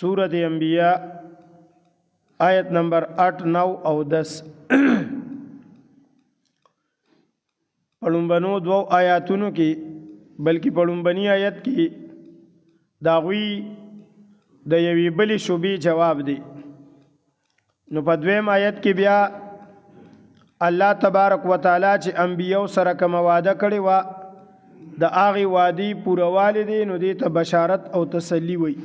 سورة انبیاء آیت نمبر 8، 9 او 10۔ په لومبنو دوو آیاتونو کې، بلکې په لومبني آیت کې د هغوی د یوې بلې شبې جواب دی۔ نو په دویم آیت کې بیا الله تبارک وتعالی چې انبیو سره کومه وعده کړې وه، د هغې وعدې پوره دی، نو دې ته بشارت او تسلی وي۔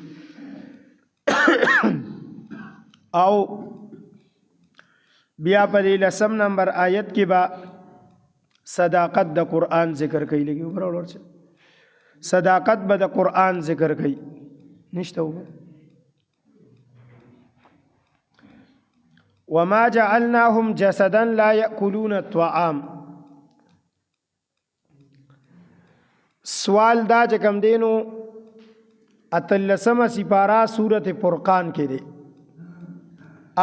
او بیا په دې لسم نمبر آیت کې با صداقت د قرآن ذکر کوي۔ لګي ورور، صداقت به د قرآن ذکر کوي۔ نشته۔ وما جعلناهم جسدا لا يأكلون الطعام۔ سوال دا چې کم دینو اتلسمه سپارا سورت فرقان کې دی،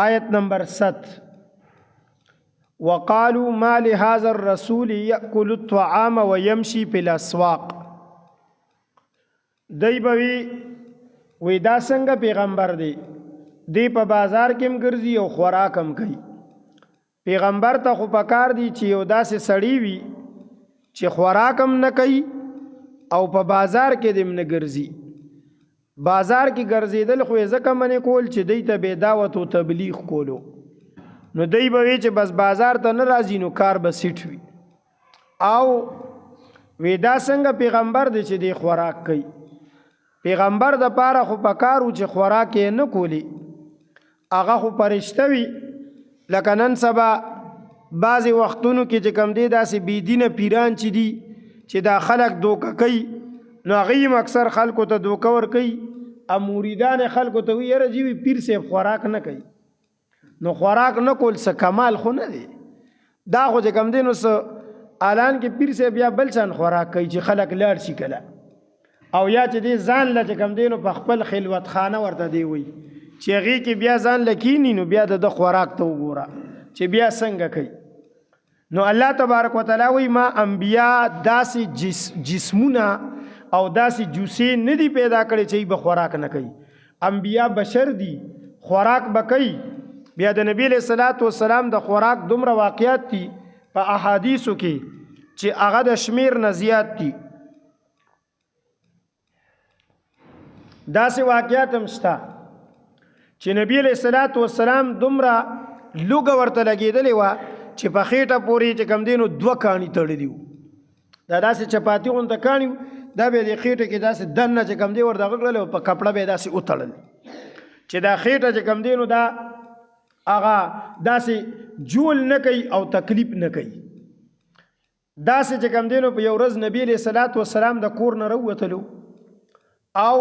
آیت نمبر 7۔ وقالوا ما لهذا الرسول يأكل الطعام ويمشي في الاسواق۔ دی به وی وی دا څنګه پیغمبر دی؟ دی په بازار کې هم ګرځي او خوراک هم کوي۔ پیغمبر ته خو پکار دی چې یو داسې سړی وي چې خوراک هم نه کوي او په بازار کې دې نه ګرځي۔ بازار کې ګرځېدل خو یې ځکه منې کول چې دی ته به دعوت او تبلیغ کولو، نو دی به وی چې بس بازار ته نه راځي نو کار به سیټ وي۔ او وی دا څنګه پیغمبر دی چې دی خوراک کوي؟ پیغمبر د پاره خو پکارو چې خوراک یې نه کولی، هغه خو پرشته وي۔ لکه نن سبا بعضې وختونو کې چې کم دی داسې بېدینه پیران چې دي چې دا خلک دوکه کوي، نو هغوی هم اکثر خلکو ته دوکه ورکوي او مریدان خلکو ته وایي، یاره جي، پیر صاحب خوراک نه کوي۔ نو خوراک نه کول څه کمال خو نه دی۔ دا خو چې کم دی نو څه الان کې پیر صاحب بیا بل چان خوراک کوي چې خلک لاړ شي کله، او یا چې دی ځان له چې کم دی نو په خپل خلوت خانه ورته دی وي چې هغې کې بیا ځان له کینی، نو بیا د خوراک ته وګوره چې بیا څنګه کوي۔ نو الله تبارک وتعالی وی ما انبیا داسې جسمونه او داسې جوسې نه دي پیدا کړي چې به خوراک نه کوي۔ انبیا بشر دي، خوراک به کوي۔ بیا د نبی علیہ الصلوۃ والسلام د خوراک دومره واقعات دي په احادیثو کې چې هغه د شمیر نه زیات دي۔ داسې واقعات هم شته چې نبی علیہ الصلوۃ والسلام دومره لوګه ورته لګېدلې وه چې په خېټه پورې چې کم دینو دوه کاڼي تړلي وو۔ دا داسې چپاتي غونته کاڼي، دا به د خېټه کې داسې دننه چې کم دی ور دغه کړل او په کپړه به داسې وتړل چې دا خېټه چې کم دی نو دا هغه داسې جول نه کوي او تکلیف نه کوي۔ داسې چې کم دینو په یو ورځ نبی علیہ الصلوۃ والسلام د کور نه راووتلو او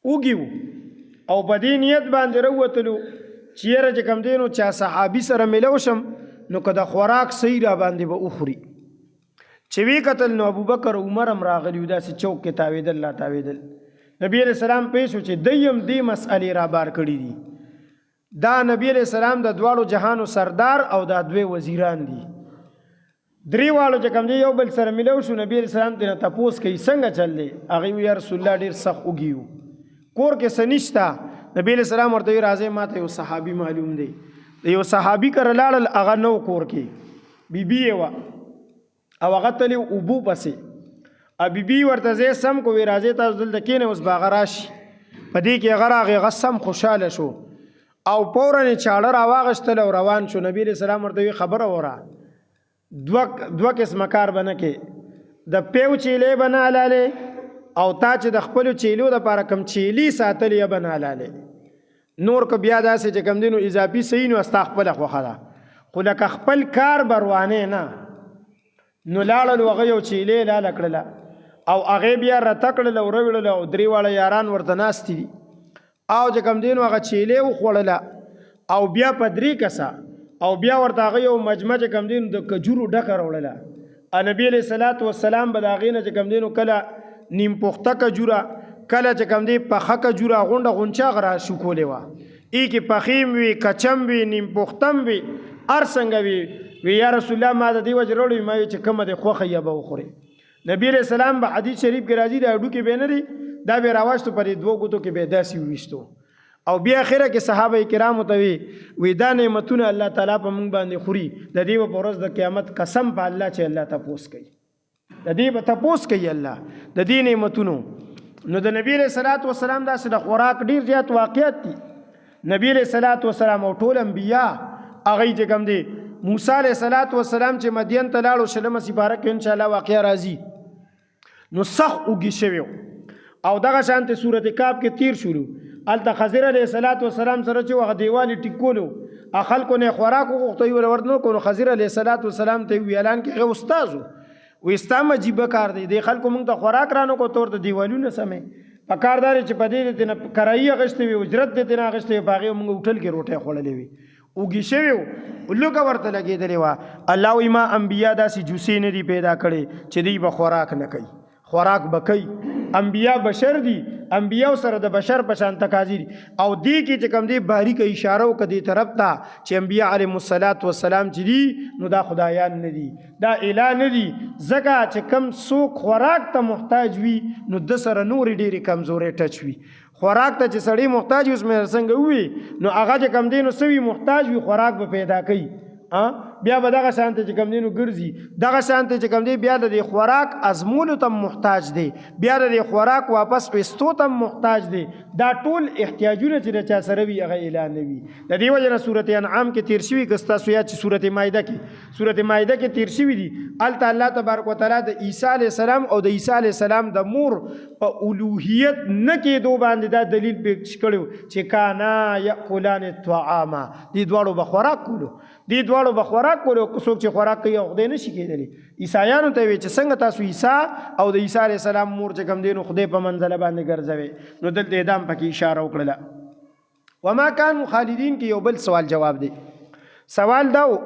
وږي او په دې نیت باندې راووتلو چې یاره چې کم دینو چا صحابي سره ملو شم نو که د خوراک صحیح را باندې به وخوري۔ چې وی قتل نو ابوبکر عمر هم راغلی، داسې چوک کې تاویدل لا تاویدل۔ نبی علیہ السلام پیښ چې دیم دې مسئلې را بار کړې دي۔ دا نبی علیہ السلام د دواړو جهانو سردار او دا دوی وزیران دي۔ درې واړو چې کوم دی یو بل سره ملو شو، نبی علیہ السلام تینا تپوس کوي، څنګه چل دی؟ هغه وی، یا رسول الله، ډیر سخت وږي، کور کې څه نشته۔ نبی علیہ السلام ورته وی، راځي، ماته یو صحابي معلوم دی۔ د یو صحابي کره لاړل، هغه نو کور کې، بیبي یې وه او هغه تللی اوبو پسې۔ ا بیبي ورته ځای سم کو، وی راځي، تاسو دلته کښېنئ، اوس به هغه راشي۔ په دې کې هغه راغی، هغه سم خوشحاله شو او فوراً یې چاړه راواغېستله او روان شو۔ نبی علیہ السلام ورته وی، خبره وره، دوه دوه قسمه کار به نه کې، د پیو چیلې به نه حلالې او تا چې د خپلو چیلو دپاره کوم چیلې ساتلې به نه حلالې۔ نور که بیا داسې چې کوم دی نو اضافي صحیح نو ستا خپله خوښه ده، خو لکه خپل کار به روانې نه۔ نو لاړل، هغه یو چیلې لاله کړله او هغې بیا رته کړله او راوړله او درې واړه یاران ورته ناستې دي او چې کوم دی نو هغه چیلې وخوړله او بیا په درې کسه او بیا ورته هغه یو مجمع چې کوم دی نو د کجورو ډکه راوړله۔ نبی علیہ الصلوۃ والسلام به د هغې نه چې کوم دی نو کله نیم پخته کجوره، کله چې کوم دی پخه کجوره، غونډه غونچه هغه را شکولې وه۔ ای کې پخیم وي، کچم وي، نیم پختم وي، هر څنګه وي۔ وی یا رسول الله، ما د دې وجه راوړې، ما وی چې کومه دې خوښه یې به وخورې۔ نبی علیہ السلام به حدیث شریف کې راځي، د هډوکي به نه دی دا به راوښتو، په دې دوو ګوتو کې به داسې وویشتو. او بیا اخره کې صحابه کرامو ته وی، وی دا نعمتونه الله تعالی په مونږ باندې خوري، د دې په ورځ د قیامت قسم په الله چې الله تپوس کوي، د دې به تپوس کوي الله د دې نعمتونو. نو د نبی علیہ الصلوۃ والسلام داسې د خوراک ډیر زیات واقعیت دي. نبی علیہ الصلوۃ والسلام او ټول انبیا هغه چې کوم دي، موسی علیہ الصلوۃ والسلام چې مدین ته لاړو، شلمه سپاره کې ان شاء الله واقعیا راځي، نو سخت اوږي شوی. او دغه شانته سورته کاف کې تیر شولو، الته خضر علیه الصلاۃ والسلام سره چې وغه دیوالي ټیکولو، خلکو نه خوراک وغوښته، یو ورته نو کو. خضر علیه الصلاۃ والسلام ته وی، اعلان کې هغه استادو وی، ستا عجیب کار دی، د خلکو مونږ ته خوراک رانو کو، تور ته دیوالونه سمې په کاردار چې په دې دې نه کرایه غشتې وي، اجرت دې نه غشتې وي، باغې مونږ هوټل کې روټه خوړلې وي. اوږي شوی، لوګه ورته لګېدلې وه. الله وی ما انبیا داسې جوسې نه دي پیدا کړي چې دوی به خوراک نه کوي، خوراک به کوي. انبیا بشر دي، انبیا سره د بشر په شان تقاضې دي. او دې کې چې کوم دی باریکه اشاره وکړه دې طرف ته چې انبیا علیهم الصلاۃ والسلام چې دي نو دا خدایان نه دي، دا اله نه دي، ځکه چې کم څوک خوراک ته محتاج وي نو د سره نورې ډېرې کمزورې ټچ وي. خوراک ته چې سړی محتاج اوس مې څنګه وي، نو هغه چې کم دی نو سوي محتاج وي، خوراک به پیدا کوي، بیا به دغه شانته چې کم دی نو ګرځي، دغه شانته چې کم دی بیا د دې خوراک ازمولو ته محتاج دی، بیا د دې خوراک واپس وستو ته محتاج دی. دا ټول احتیاجونه چې د چا سره وي هغه اعلان نه وي. د دې وجه نه سورته انعام کې تیر شوی، که تاسو یاد چې سورته مائده کې، سورته مائده کې تیر شوی دی، الته الله تبارک وتعالى د عیسی علی السلام او د عیسی علی السلام د مور په الوهیت نه کېدو باندې دا دلیل پیش کړو چې کانا یاکلان الطعام، دې دواړو به خوراک کولو، دې دواړو به خوراک کولو. څوک چې خوراک کوي خدای نه شي کېدلی. عیسایانو ته وی چې څنګه تاسو عیسی او د عیسی علی السلام مور چې کم دینو خدای په منزله باندې ګرځوي؟ نو دلته ادم پکې اشاره وکړه. وما كانوا خالدین کې یو بل سوال جواب دی. سوال داو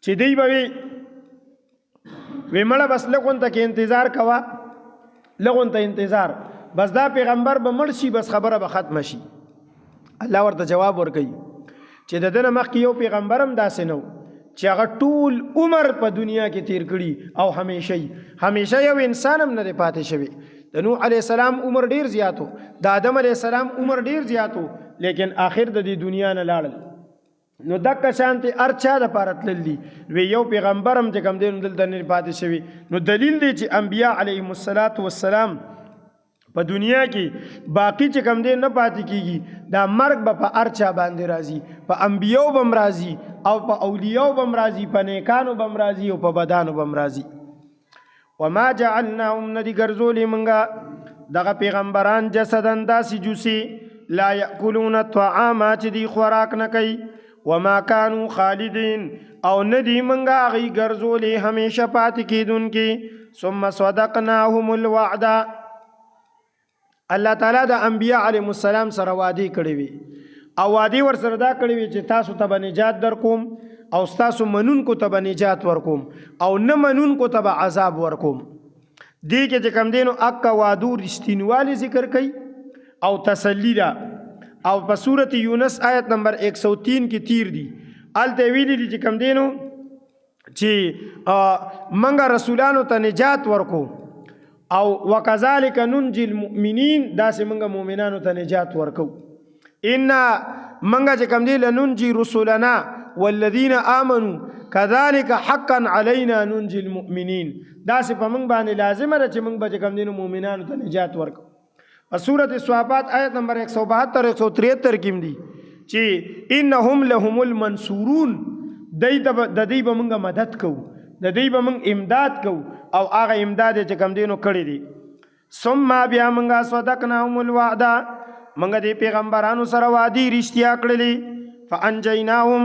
چې دی به وی وی مړه بس لګون ته کې انتظار کوا، لګون ته انتظار، بس دا پیغمبر به مړ شي، بس خبره به ختم شي. الله ورته جواب ورکړي چې د دنه مخکې یو پیغمبرم داسې نه چې هغه ټول عمر په دنیا کې تیر کړي او همیشه همیشه یو انسان هم نه دی پاتې شوی. د نوح علی السلام عمر ډیر زیاتو، د آدم علی السلام عمر ډیر زیاتو، لیکن آخر د دې دنیا نه لاړل. نو دغه شانتي ارچا د پاره تلل دي، وی یو پیغمبرم چې کم دین دلته نه پاتې شوی. نو دلیل دی چې انبیا علیهم الصلاۃ والسلام په دنیا کې باقی چې کم دی نه پاتې کیږي. دا مرګ به په ارچا باندې راځي، په انبیو بم راځي او په اولیاو بم راځي، په نیکانو بم راځي او په بدانو بم راځي. وما جعلناهم، ندی ګرځولې مونږه دغه پیغمبران، جسدن، داسې جوسی، لا یاکلون الطعام، چې دی خوراک نه کوي. وما كانوا خالدین، او ندی مونږه هغوی ګرځولې همیشه پاتې کېدونکي. ثم صدقناهم الوعد. الله تعالی د انبیاء علیهم السلام سره وعده کړې وي او وعده ور سره دا کړې وي چې تاسو ته به نجات درکوم او تاسو منونکو ته به نجات ورکوم او نه منونکو ته به عذاب ورکوم. دې کې چې کم دینو اکا وعدو رښتینوالی ذکر کړي او تسلی ده. او په سورته یونس آیت نمبر 103 کې تیر دي، الته ویلي دي چې کم دینو چې منګه رسولانو ته نجات ورکو او وکذالک ننجی المؤمنین، داسې منګه مؤمنانو ته نجات ورکو. ان منګه چې کوم دی لننجی رسولنا والذین آمنوا كذلك حقا علينا ننجي المؤمنین، داسې په موږ باندې لازمه ده چې موږ به چې کوم دینو مؤمنانو ته نجات ورکو. په سورة صافات آیت نمبر 172 173 کې دي چې انهم لهم المنصورون، دای ته د دې به مونږه مدد کوو، د دې به مونږ امداد کوو او هغه امداد چې کم دینو کړی دي. ثم بیا مونږه صدقناهم الوعد، مونږ دې پیغمبرانو سره وعده رښتیا کړلې. فانجیناهم،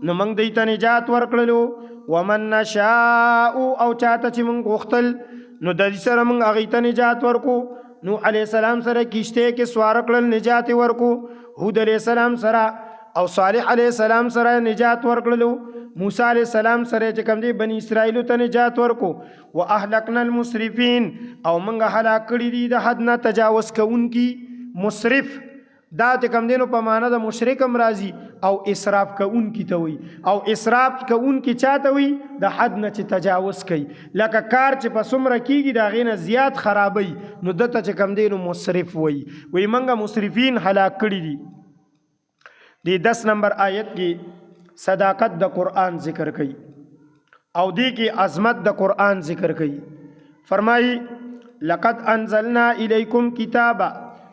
نو مونږ دې ته نجات ورکړلو. ومن نشاء، او چاته چې مونږ غوښتل نو د دې سره مونږ هغې ته نجات ورکو. نوح علیه السلام سره کشته کې سوار کړل، نجات ورکو. هود علیه السلام سره او صالح علیه السلام سره نجات ورکړلو. موسی علیه السلام سره چې کوم دی بنی اسرائیل ته نجات ورکو. واهلکنا المسرفین، او موږ هلاک کړي دي د حد نه تجاوز کوونکي. مسرف دا چې کم دینو په معنا د مشرک هم راځي او اسراف کوونکی ته وي، او اسراف کوونکی چاته وي؟ د حد نه چې تجاوز کوي، لکه کار چې په څومره کیږي د هغې نه زیات خرابوي، نو ده ته چې کم دی نو مسرف وایي. وایي موږ مسرفین هلاک کړي دي. دی 10 نمبر آیت کې صداقت د قرآن ذکر کوي او دی کې عظمت د قرآن ذکر کوي. فرمایي لقد انزلنا الیکم کتابا،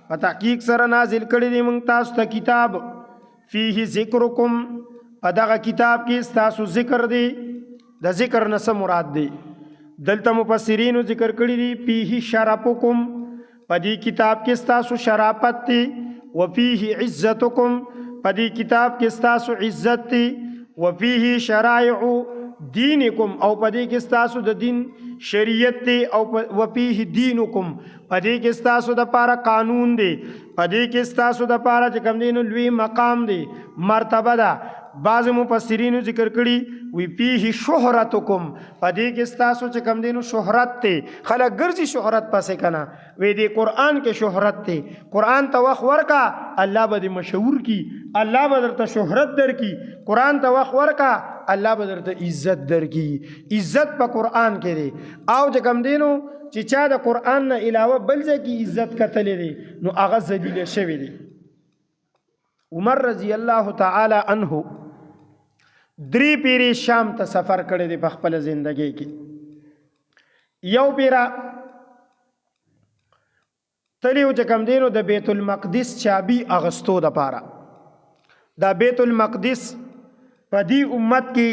په تحقیق سره نازل کړی دی موږ تاسو ته کتاب، فيه ذکرکم، په دغه کتاب کې ستاسو ذکر دی. د ذکر نه څه مراد دی؟ دلته مفسرینو ذکر کړی دی فيه شرفکم، په دې کتاب کې ستاسو شرافت دی، وفيه عزتکم، په دې کتاب کې ستاسو عزت دی، وفيه شرائع دینکم، او په دې کې ستاسو د دین شریعت دی، او وفيه دینکم، په دې کې ستاسو د پاره قانون دی، په دې کې ستاسو د پاره چې کوم دی نو لوی مقام دی، مرتبه ده. بعض مفسرینو ذکر کړي وی فيه شهرتکم، په دې کې ستاسو چې کوم دی نو شهرت دی. خلک ګرځي شهرت پسې کنه، وی دې قرآن کې شهرت دی، قرآن ته وخت ورکا الله به دې مشهور کی، الله به درته شهرت درکي، قرآن ته وخت ورکا الله به درته عزت درکي. عزت په قرآن کې دی. او چې کوم دی نو چې چا د قرآن نه علاوه بل ځای کې عزت کتلی دی نو هغه ذلیل شوی دی. عمر رضی الله تعالی عنه درې پیرې شام ته سفر کړی دی په خپله زندګۍ کې. یو پیره تلی و چې کوم دی نو د بیت المقدس چابي اغستو دپاره. دا بیت المقدس په دې امت کې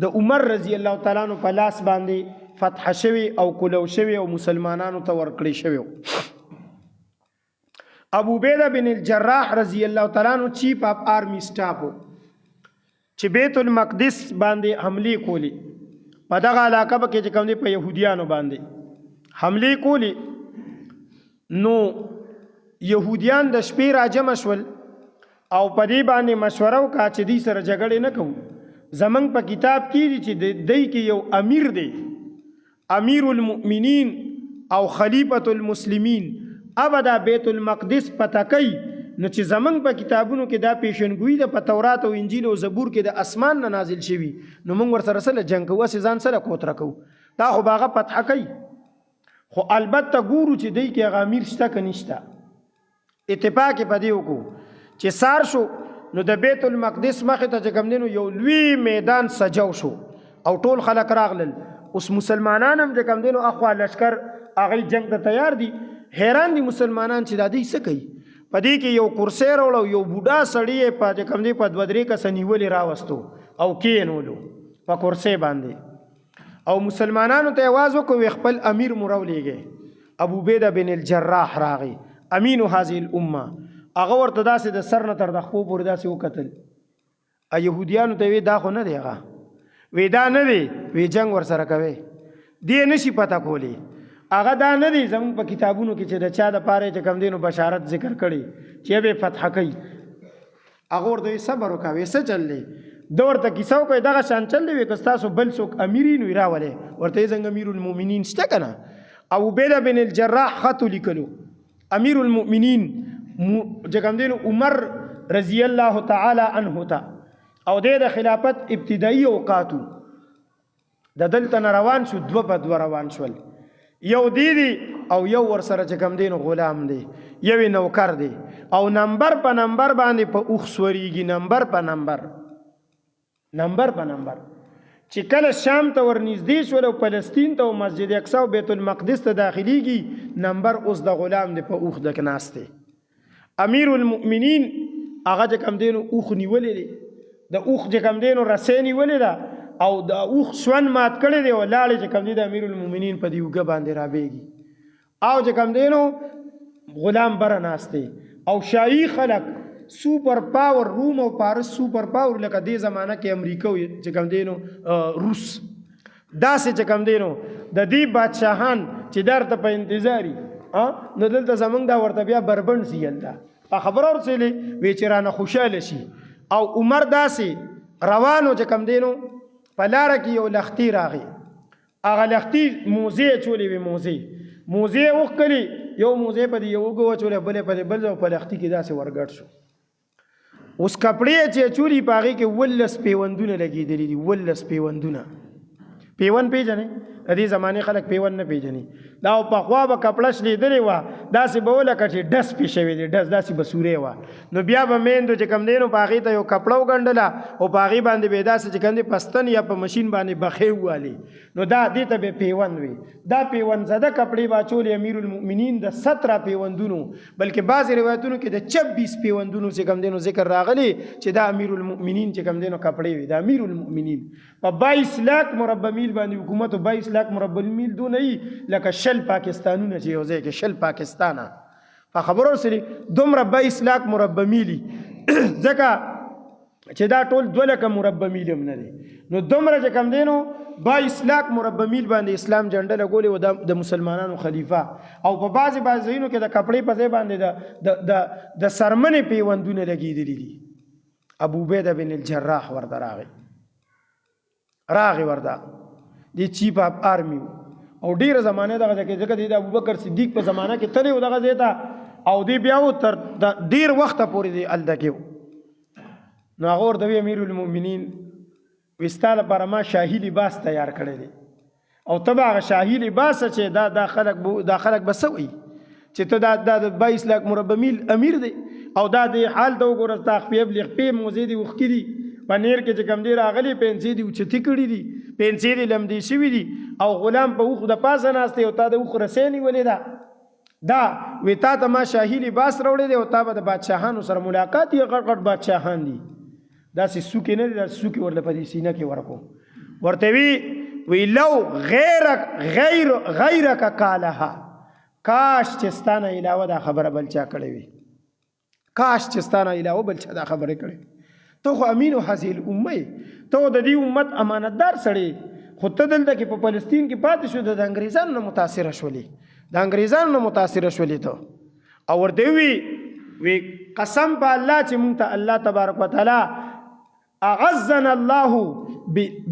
د عمر رضی الله تعالی عنہ په لاس باندې فتح شوی او کولو شوی او مسلمانانو ته ورکړی شوی. ابو عبیده بن الجراح رضی الله تعالی عنہ چیف اف آرمی سټاف چې بیت المقدس باندې حمله کولی، په دغه علاقه کې چې کوم دی په يهوديانو باندې حمله کولی، نو يهوديان د شپې راجمع شول او په دې باندې مشوره وکړه چې دوی سره جګړې نه کوو. زمونږ په کتاب کې دي چې دی کې یو امیر دی، امیر المؤمنین او خلیفة المسلمین، ابدا بیت المقدس پته کوي. نو چې زمونږ په کتابونو کې دا پیشنګویي ده، په تورات او انجیل او زبور کې د اسمان نه نازل شوي، نو مونږ ورسره سره جنګ کوو، هسې ځان سره کوتره کوو، دا خو به هغه فتحه کوي، خو البته ګورو چې دی کې هغه امیر شته که نشته. اتفاق یې په دې وکړو چې سار شو نو د بیت المقدس مخې ته چې کوم دی نو یو لوی میدان سجو شو او ټول خلک راغلل. اوس مسلمانان هم چې کوم دی نو اخوا لشکر هغوی جنګ ته تیار دي. حیران دي مسلمانان چې دا دوی څه کوي. په دې کې یو کرسی راوړ او یو بوډا سړی یې په چې کوم دی په دوه درې کسه نیولې راوستو او کېنولو په کرسۍ باندې او مسلمانانو ته आवाज وکړ، خپل امیر مو راولېږئ. ابو عبیده بن الجراح راغی، امین هذه الامه. هغه ورته داسې د سر نه تر د خپو پورې داسې وکتل. يهودیانو ته وی دا خو نه دی، هغه وی دا نه دی، وی جنگ ورسره کوي دی نشي پته کولی، هغه دا نه دی. زموږ په کتابونو کې چې د چا د پاره چې کم دینو بشارت ذکر کړي چې به فتح کوي، هغه ورته وی صبر وکړه، وی څه چل دی؟ ده ورته کیسه وکړه، دغه شان چل دی، وی که ستاسو بل څوک امیر یې نو یې راولئ. ورته یې څنګه امیر المؤمنین شته که نه؟ ابو عبیده بن الجراح خط ولیکلو امیر المؤمنین چې کوم دی نو عمر رضی الله تعالی عنه ته، او دی د خلافت ابتدایي اوقاتو. د دلته نه روان شو، دوه په دوه روان شول، یو دی دی او یو ورسره چې کوم دی نو غلام دی، یو یې نوکر دی، او نمبر په نمبر باندې په اوښ سورېږي، نمبر په نمبر، نمبر په نمبر. چې کله شام ته ورنږدې شول او فلسطین ته او مسجد اقصی او بیت المقدس ته داخلیږي، نمبر اوس د غلام دی په اوښ د ناست دی. امیر المؤمنین هغه چې کوم دی نو اوښ نیولې دی، د اوښ چې کوم دی نو رسۍ نیولې ده او د اوښ شون مات کړی دی او لاړې چې کوم دی د امیر المؤمنین په دې اوږه باندې رابېږي، او چې کوم دی نو غلام بره ناست دی. او شاهي خلک سوپر پاور، روم او پارس سوپر پاور، لکه دې زمانه کې امریکا چې کوم دی نو روس، داسې چې کم دی نو د دې بادشاهان چې درته په انتظاري، نو دلته زمونږ دا ورته بیا بربنډ سي، هلته په خبره ورسېلې وی چې رانه خوشحاله شي. او عمر داسې روانو چې کم دی نو په لاره کې یو لښتي راغی، هغه لښتي موزې اچولې وې، موزې وښکلې، یو موزه په دې یو اوږه واچوله، بله په دې بل ځای، په لښتي کې داسې ورګډ شو. اوس کپړې چې اچولي په هغې کې 17 پیوندونه لګېدلي دي، 17 پیوندونه. پیوند پېژنې؟ د دې زمانې خلک پیوند نه پېژني. دا پخوا به کپړه شلېدلې وه، داسې به وه لکه چې ډس پې شوی دی، ډس داسې به سوری وه. نو بیا به میندو چې کوم دی نو په هغې ته یو کپړه وګنډله او په هغې باندې به یې داسې چې کوم دی په ستن یا په مشین باندې بخې ووالې، نو دا دې ته به پیوند وي. دا پیوند زده کپړې به اچولې امیر المؤمنین د 17 پیوندونو، بلکې بعضې روایتونو کې د 26 پیوندونو چې کوم دی نو ذکر راغلی چې دا امیر المؤمنین چې کوم دی نو کپړې وي. د امیر المؤمنین په 22 لاک مربع میل باندې حکومت، 22 لاک مربع میل دونه یي لکه 20 پاکستانونه چې یو ځای کې 20 پاکستانه په خبرو سره دومره 22 لاک مربع میلی، ځکه چې دا ټول 2 لکه مربع میل هم نه دی. نو دومره چې کم دی نو 22 لاک مربع میل باندې اسلام جنډه لګولې و د مسلمانانو خلیفہ. او په بعضې بعضې ځایونو کې د کپړې په ځای باندې د د د د سرمنې پیوندونه لګېدلي دي. ابو عبیده بن الجراح ورته راغی، راغی ورته دی چیف اف آرمی او ډیره زمانه دغه ځای کې، ځکه دی د ابوبکر صدیق په زمانه کې تللی و دغه ځای ته، او دی بیا و تر ډیر وخته پورې دی هلته کې و. نو هغه ورته وی امیر المؤمنین وی ستا لپاره ما شاهي لباس تیار کړی دی، او ته به هغه شاهي لباس چې دا دا خلک به دا خلک به څه وایي چې ته دا دا د 22 لاک مربع میل امیر دی، او دا د حال ته وګوره، ستا خپې بلې خپې موزې دې اوښکې دي، په نیر کې چې کوم دی راغلي پنسې دې اوچتې کړي دي، پنسې دې لمدې شوي دي، او غلام په اوښ د پاسه ناست دی او تا د اوښ رسۍ نیولې ده. دا وی تا ته ما شاهي لباس راوړی دی او تا به د بادشاهانو سره ملاقات یې، غټ غټ بادشاهان دي، داسې سوکې نه دي، داسې سوکې ورله په دې سینه کې ورکو. ورته وی وی لو غیرک غیر غیرک قالها، کاش چې ستا نه علاوه دا خبره بل چا کړې وي، کاش چې ستا نه علاوه بل چا دا خبره کړې. ته خو امین هذه الامه، ته د دې امت امانتدار سړی، خو ته دلته کې په فلسطین کې پاتې شو، د انګریزانو نه متاثر شولې، د انګریزانو نه متاثر شولې ته. او ورته وی وی قسم په الله چې مونږ ته الله تبارک وتعالي اعزنا الله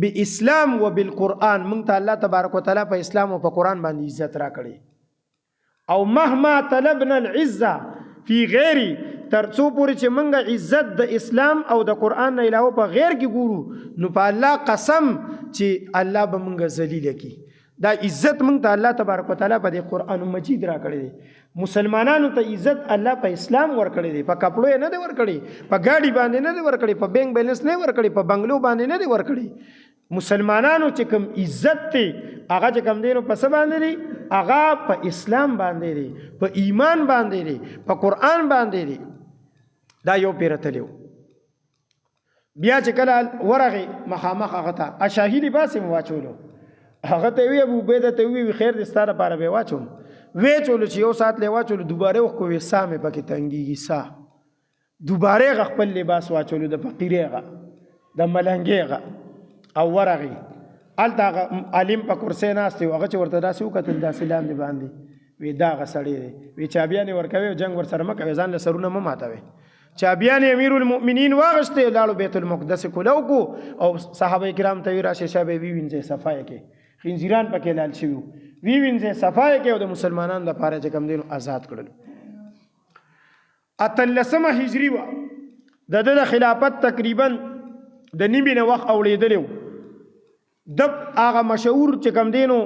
باسلام وبالقران، مونږ ته الله تبارک وتعالي په اسلام او په قران باندې عزت راکړي. او مهما طلبنا العزه فی غیری، تر څو پورې چې مونږ عزت د اسلام او د قران نه علاوه په غیر کې ګورو، نو په الله قسم چې الله به مونږ ذلیل کړي. دا عزت مونږ ته الله تبارک وتعالي په دې قران مجید را کړی دی. مسلمانانو ته عزت الله په اسلام ورکړی دی، په کپړو یې نه دی ورکړی، په ګاډي باندې نه دی ورکړی، په بانک بیلنس نه ورکړی، په بنگلو باندې نه دی ورکړی. مسلمانانو چې کوم عزت دی هغه چې کوم دی نو په څه باندې دی؟ هغه په اسلام باندې دی، په ایمان باندې دی، په قرآن باندې دی. دا یو پیرتلیو. بیا چې کله ورغی مخامخ هغه ته شاهي لباس یې واچولو، هغه ته وی ابو عبیده ته وی خیر دې ستا لپاره به واچوم. وی چولو چې یو ساعت له واچولو، دوباره وخ کوي سا مې پکې تنګیږي، سا دوباره غ خپل لباس واچولو، د فقیرې غ د ملنګې غ، او ورغی هلته هغه عالم په کرسۍ ناست دی، هغه چې ورته داسې وکتل داسې لاندې باندې وی دا هغه سړی دی، وی چابیانې ورکوي او جنګ ورسره مه کوې، ځان له سرونه مه ماتوې. چابیانې امیر المؤمنین واغستې، لاړو بیت المقدس کولاو کو او صحابه کرام ته وی راشه شابه وی وینځي صفای کې خنزیران پکې لال شوي وی وینځي صفای کې، او د مسلمانانو لپاره چې کوم دین آزاد کړل. 18 هجری وه، د ده د خلافت تقریبا د نیمې نه وخت اوړېدلی و. د هغه مشهور چې کوم دی نو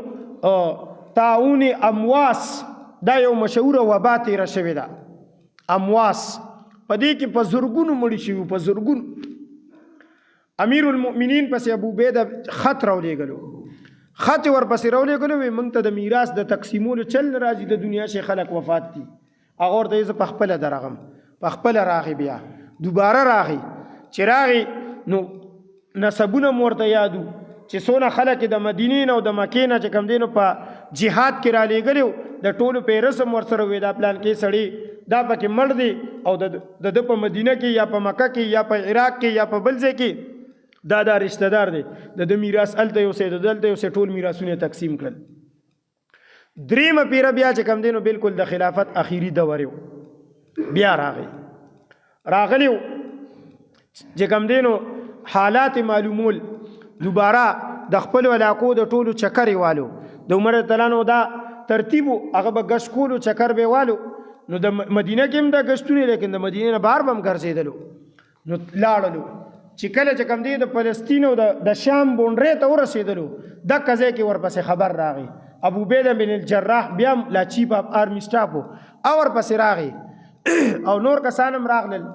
طاعون امواس، دا یو مشهوره وبا تېره شوې ده، امواس، په دې کې په زرګونو مړي شوي، په زرګونو. امیر المؤمنین پسې ابو عبیده خط راولېږلو، خط یې ورپسې راولېږلو، وی موږ ته د میراث د تقسیمولو چل نه راځي، د دنیا شي خلک وفات دي. هغه ورته زه په خپله درغم، په خپله راغی، بیا دوباره راغی. چې راغی نو نسبونه مو ورته یادو چې څونه خلک د مدینې نه او د مکې نه چې کوم دی نو په جهاد کې رالیږلي وو، د ټولو پیرس هم ورسره وي، دا پلان کې سړی دا پکې مړ دی او د ده په مدینه کې یا په مکه کې یا په عراق کې یا په بل ځای کې دا دا رشتہ دار دی، د ده میراث هلته یوسئ، د دلته یوسئ، ټول میراثونه یې تقسیم کړل. دریمه پیره بیا چې کم دی نو بالکل د خلافت اخیری دور یو بیا راغی، راغلی چې کم دی نو حالات معلومول، دوباره د خپل علاقو د ټولو چکرې والو. د عمر تعالی نو دا ترتیب هغه به ګش کولو، چکر به والو. نو د مدینه کې هم دا ګشتونه، لیکن د مدینې نه بهر به هم ګرځېدلو. نو لاړلو چې کله چې کوم دی د فلسطین او د شام بونډرې ته ورسېدلو، دقه ځای کې ورپسې خبر راغی. ابو عبیده بن الجراح بیا لا چیف اف آرمي سټاف او ورپسې راغی او نور کسان هم راغلل،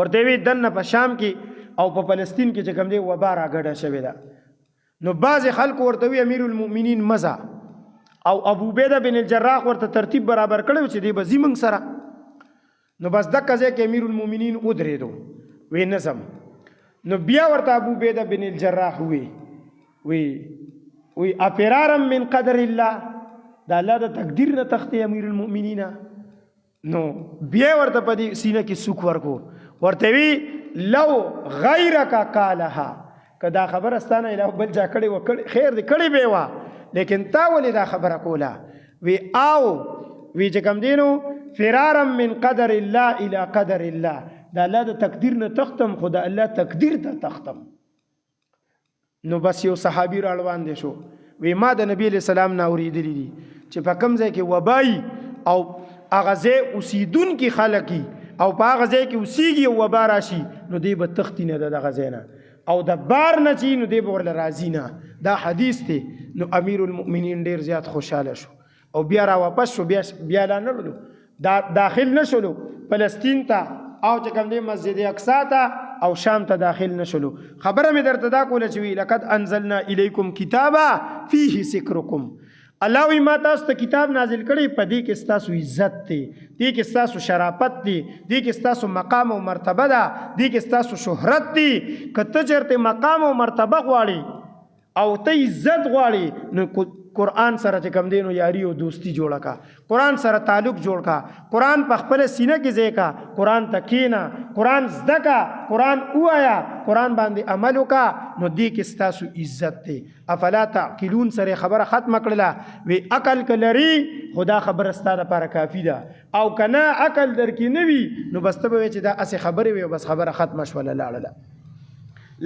ورته وی دنه په شام کې او په فلسطین کې چې کوم دی وبا راګډه شوې ده. نو بعض خلکو ورته وی امیر المؤمنین مزه، او ابو عبیده بن الجراح ورته ترتیب برابر کړو چې دی به ځي موږ سره. نو بس دقه ځای کې امیر المؤمنین ودرېدو، وی نظم. نو بیا ورته ابو عبیده بن الجراح وی وی وی افرارا من قدر الله، دا الله د تقدیر نه تختی امیر المؤمنین. نو بیا ورته په دې سینه کې سوک ورکو، ورته وی لو غیرک قالها، که دا خبره ستانه علاوه بل چا کړې وکړي خیر دې کړې به وه، لیکن تا ولې دا خبره کوله؟ وی او وی چې کوم دینو فرارا من قدر الله الى قدر الله، دا الله د تقدیر نه تختم، خو د الله تقدیر ته تختم. نو بس یو صحابي راړوان دی شو، وی ما د نبی علیہ السلام نه اوریدلی دي چې په کوم ځای کې وبای او هغه ځای اوسیدونکي خلک او په هغه ځای کې اوسیږي او وبا راشي، نو دی به تښتي نه د دغه ځای نه، او د بار نه چې نو دی به ورله راځي نه. دا حدیث دی. نو امیر المؤمنین ډیر زیات خوشحاله شو او بیا را واپس شو. بیا بیا لا نه لو دا داخل نشولو فلسطین ته او چې کوم دی مسجد اقصا ته او شام ته داخل نشولو. خبره مې درته دا کوله چې وی لقد انزلنا الیکم کتابا فیه ذکرکم، الله وی ما تاسو ته کتاب نازل کړی، په دې کې ستاسو عزت دی، دې کې ستاسو شرافت دی، دې کې ستاسو مقام او مرتبه ده، دې کې ستاسو شهرت دی. که ته چېرته مقام او مرتبه غواړې او ته عزت غواړې، نو قرآن سره چې کم دی نو یاري او دوستی جوړه کا، قرآن سره تعلق جوړ کا، قرآن په خپل سینه کې ځای کا، قرآن ته کینا، قرآن زده کا، قرآن وایا، قرآن باندې عمل وکا، نو دې کې ستاسو عزت دی. افلا تعقلون سره خبره ختمه کړله. وی عقل کلری خدا خبره ستا لپاره کافی ده، او کنه عقل درکې نه وي نو بس ته به چې دا اسې خبرې وي، بس خبره ختمه شوله لاړله.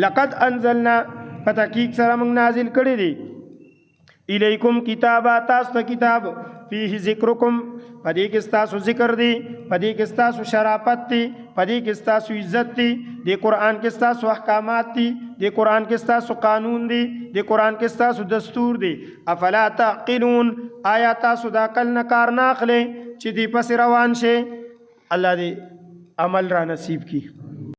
لقد انزلنا، په تحقیق سره موږ نازل کړی دی، الیکم کتابا، تاسو ته کتاب، فیه ذکرکم، پدې کې تاسو ذکر دی، پدې کې تاسو شرافت دی، پدې کې تاسو عزت دی، د قران کې تاسو احکامات دي، د قران کې تاسو قانون دی، د قران کې تاسو دستور دی. افلا تعقلون، آیا تاسو د عقل نه کار نه اخلئ چې دی پس روان شي؟ الله دې عمل را نصیب کړي.